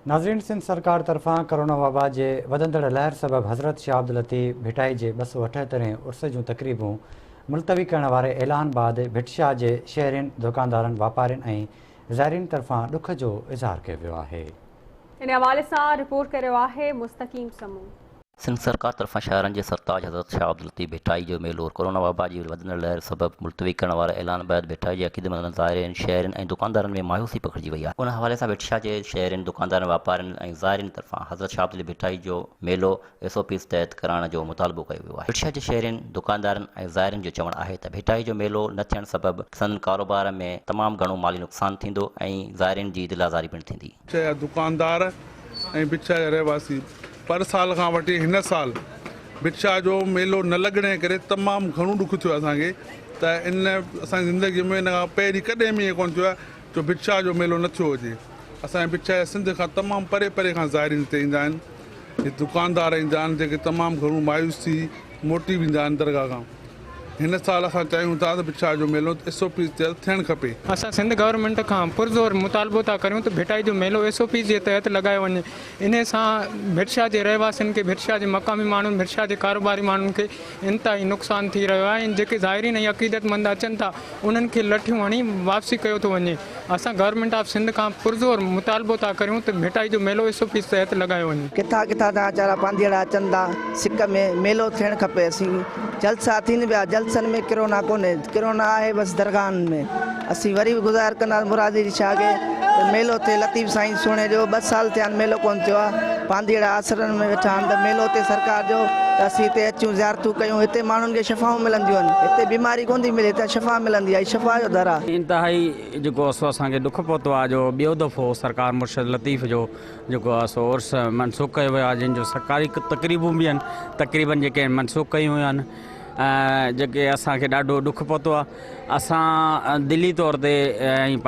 ناظرين سنڌ سرڪار طرفان ڪرونا وبا جي وڌندڙ لهر سبب حضرت شاهه عبداللطيف ڀٽائي جي 278 هين عرس جون تقريبون ملتوي ڪرڻ واري اعلان بعد ڀٽ شاهه جي شهرين، دوڪاندارن، واپارين ۽ زائرين طرفان ڏک جو اظهار ڪيو ويو آهي. ان حوالي سان رپورٽ ڪري رهيو آهي مستقيم سمون. سنڌ سرڪار طرفان شاعرن جي سرتاج حضرت شاهه عبداللطيف ڀٽائي جو ميلو ڪورونا وبا جي وڌندڙ لهر سبب ملتوي ڪرڻ واري اعلان بعد ڀٽائي جي عقيدتمندن، زائرين، شهرين ۽ دڪاندارن ۾ مايوسي پکڙجي وئي آهي. ان حوالي سان ڀٽ شاهه جي شهرين، دڪاندارن، واپارين ۽ زائرين طرفان حضرت شاهه عبداللطيف ڀٽائي جو ميلو ايس او پيز تحت ڪرائڻ جو مطالبو ڪيو ويو آهي. ڀٽ شاهه جي شهرين، دڪاندارن ۽ زائرين جو چوڻ آهي ته ڀٽائي جو ميلو نه ٿيڻ سبب سندن ڪاروبار ۾ تمام گهڻو مالي نقصان ٿيندو ۽ زائرين جي دل آزاري پڻ ٿيندي. ڀٽ شاهه جا دڪاندار ۽ ڀٽ شاهه جا رهواسي پر سال کان وٺي هن سال ڀٽ شاهه جو ميلو نه لڳڻ جي ڪري تمام گهڻو ڏک ٿيو آهي اسان کي ته ان اسان جي زندگي ۾ ان کان پهرين ڪڏهن به ائين ڪونه ٿيو آهي جو ڀٽ شاهه جو ميلو نه ٿيو هجي. اسان جي ڀٽ شاهه جا سنڌ کان تمام پري پري کان زائرين هتي ايندا آهن هي دڪاندار ايندا آهن جيڪي تمام گهڻو مايوس ٿي موٽي ويندا آهن درگاهه کان. هن سال اسان چاهيون ٿا ته ڀٽشاهه جو ميلو ايس او پيز تحت ٿيڻ کپي. اسان سنڌ گورنمينٽ کان پرزور مطالبو ٿا ڪريون ته ڀٽائي جو ميلو ايس او پيز جي تحت لڳايو وڃي انهي سان ڀٽشاهه جي رهواسين کي ڀٽشاهه جي مقامي ماڻهن ڀٽشاهه جي ڪاروباري ماڻهن کي انتهائي نقصان ٿي رهيو آهي ۽ جيڪي زائرين ۽ عقيدتمند اچن ٿا انهن کي لٺيون هڻي واپسي ڪيو ٿو وڃي. اسان گورنمينٽ آف سنڌ کان پرزور مطالبو ٿا ڪريون ته ڀٽائي جو ميلو ايس او پيز تحت لڳايو وڃي. ڪٿان ڪٿان تان ويچارا پانڌيئڙا اچن ٿا سڪ ۾ ميلو ٿيڻ کپي اسين جلسا ٿين پيا جلسن ۾ ڪرونا ڪونهي ڪرونا آهي بس درگاهن ۾ اسين وري به گذار ڪنداسين مراد علي شاهه کي ته ميلو ٿئي لطيف سائين سهڻي جو ٻه سال ٿيا آهن ميلو ڪونه ٿيو آهي پانڌيئڙا آسرن ۾ ويٺا آهن ته ميلو ٿئي سرڪار جو ته اسين هتي اچون زيارتون ڪيون هتي ماڻهن کي شفائون ملنديون آهن هتي بيماري ڪونه ٿي ملي هتان شفا ملندي آهي هي شفا جو در آهي. انتهائي جيڪو سو اسان کي ڏک پهتو آهي جو ٻيو دفعو سرڪار مرشد لطيف جو جيڪو آهي سو عرس منسوخ ڪيو ويو آهي جن جو سرڪاري تقريبون به آهن تقريبن جيڪي آهن منسوخ ڪيون ويون آهن ۽ جيڪي اسان کي ڏاڍو ڏک پهتو آهي اسان دلي طور تي ۽.